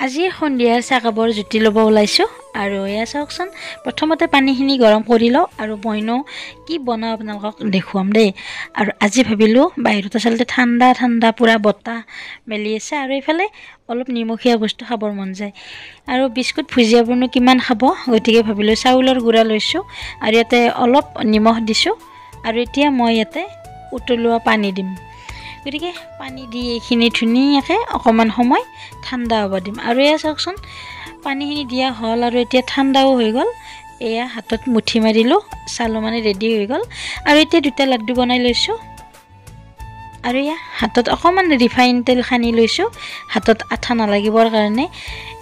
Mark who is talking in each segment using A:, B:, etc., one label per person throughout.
A: আজি সন্ধিয়াৰ চাহকাপৰ জুতি ল'ব ওলাইছোঁ। আৰু এয়া চাওকচোন, প্ৰথমতে পানীখিনি গৰম কৰি লওঁ আৰু মইনো কি বনাওঁ আপোনালোকক দেখুৱাম দেই। আৰু আজি ভাবিলোঁ বাহিৰত আচলতে ঠাণ্ডা ঠাণ্ডা পূৰা বতাহ মেলি আছে আৰু এইফালে অলপ নিমখীয়া বস্তু খাবৰ মন যায় আৰু বিস্কুট ভুজিয়াবোৰনো কিমান খাব, গতিকে ভাবিলোঁ চাউলৰ গুড়া লৈছোঁ আৰু ইয়াতে অলপ নিমখ দিছোঁ আৰু এতিয়া মই ইয়াতে উতলোৱা পানী দিম। গতিকে পানী দি এইখিনি ধুনীয়াকৈ অকণমান সময় ঠাণ্ডা হ'ব দিম। আৰু এয়া চাওকচোন, পানীখিনি দিয়া হ'ল আৰু এতিয়া ঠাণ্ডাও হৈ গ'ল। এয়া হাতত মুঠি মাৰিলোঁ, চালোঁ মানে ৰেডি হৈ গ'ল। আৰু এতিয়া দুটা লাড্ডু বনাই লৈছোঁ আৰু এয়া হাতত অকণমান ৰিফাইন তেল সানি লৈছোঁ, হাতত আঠা নালাগিবৰ কাৰণে।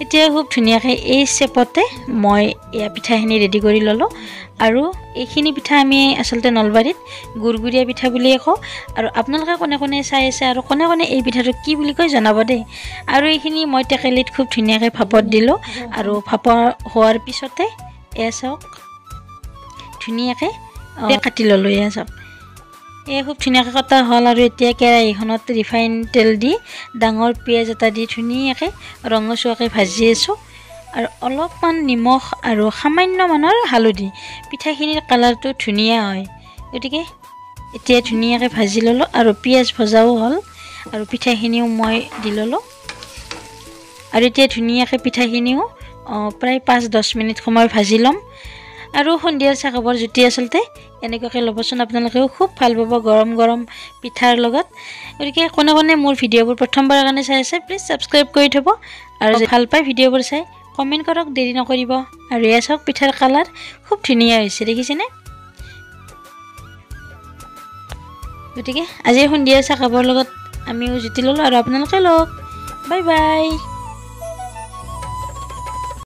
A: এতিয়া খুব ধুনীয়াকৈ এই চেপতে মই এয়া পিঠাখিনি ৰেডি কৰি ল'লোঁ। আৰু এইখিনি পিঠা আমি আচলতে নলবাৰীত গুৰগুৰীয়া পিঠা বুলিয়ে কওঁ। আৰু আপোনালোকে কোনে কোনে চাই আছে আৰু কোনে কোনে এই পিঠাটো কি বুলি কয় জনাব দেই। আৰু এইখিনি মই টেকেলিত খুব ধুনীয়াকৈ ভাপত দিলোঁ আৰু ভাপৰ হোৱাৰ পিছতে এয়া চাওক ধুনীয়াকৈ কাটি ল'লোঁ। এয়া চাওক, এয়া খুব ধুনীয়াকৈ কটা হ'ল। আৰু এতিয়া কেৰাহীখনত ৰিফাইন তেল দি ডাঙৰ পিঁয়াজ এটা দি ধুনীয়াকৈ ৰঙচুৱাকৈ ভাজি আছোঁ আৰু অলপমান নিমখ আৰু সামান্য মানৰ হালধি। পিঠাখিনিৰ কালাৰটো ধুনীয়া হয়, গতিকে এতিয়া ধুনীয়াকৈ ভাজি ল'লোঁ আৰু পিঁয়াজ ভজাও হ'ল আৰু পিঠাখিনিও মই দি ল'লোঁ। আৰু এতিয়া ধুনীয়াকৈ পিঠাখিনিও প্ৰায় 5-10 মিনিট সময় ভাজি ল'ম। আৰু সন্ধিয়াৰ চাহকাপৰ জুতি আচলতে এনেকুৱাকৈ ল'বচোন, আপোনালোকেও খুব ভাল পাব গৰম গৰম পিঠাৰ লগত। গতিকে কোনে কোনে মোৰ ভিডিঅ'বোৰ প্ৰথমবাৰৰ কাৰণে চাই আছে প্লিজ ছাবস্ক্ৰাইব কৰি থ'ব আৰু ভাল পায় ভিডিঅ'বোৰ চাই কমেণ্ট কৰক, দেৰি নকৰিব। আৰু এয়া চাওক পিঠাৰ কালাৰ খুব ধুনীয়া হৈছে, দেখিছেনে? গতিকে আজি সন্ধিয়াৰ চাহকাপৰ লগত আমিও জুতি ল'লোঁ আৰু আপোনালোকে লওক। Bye bye.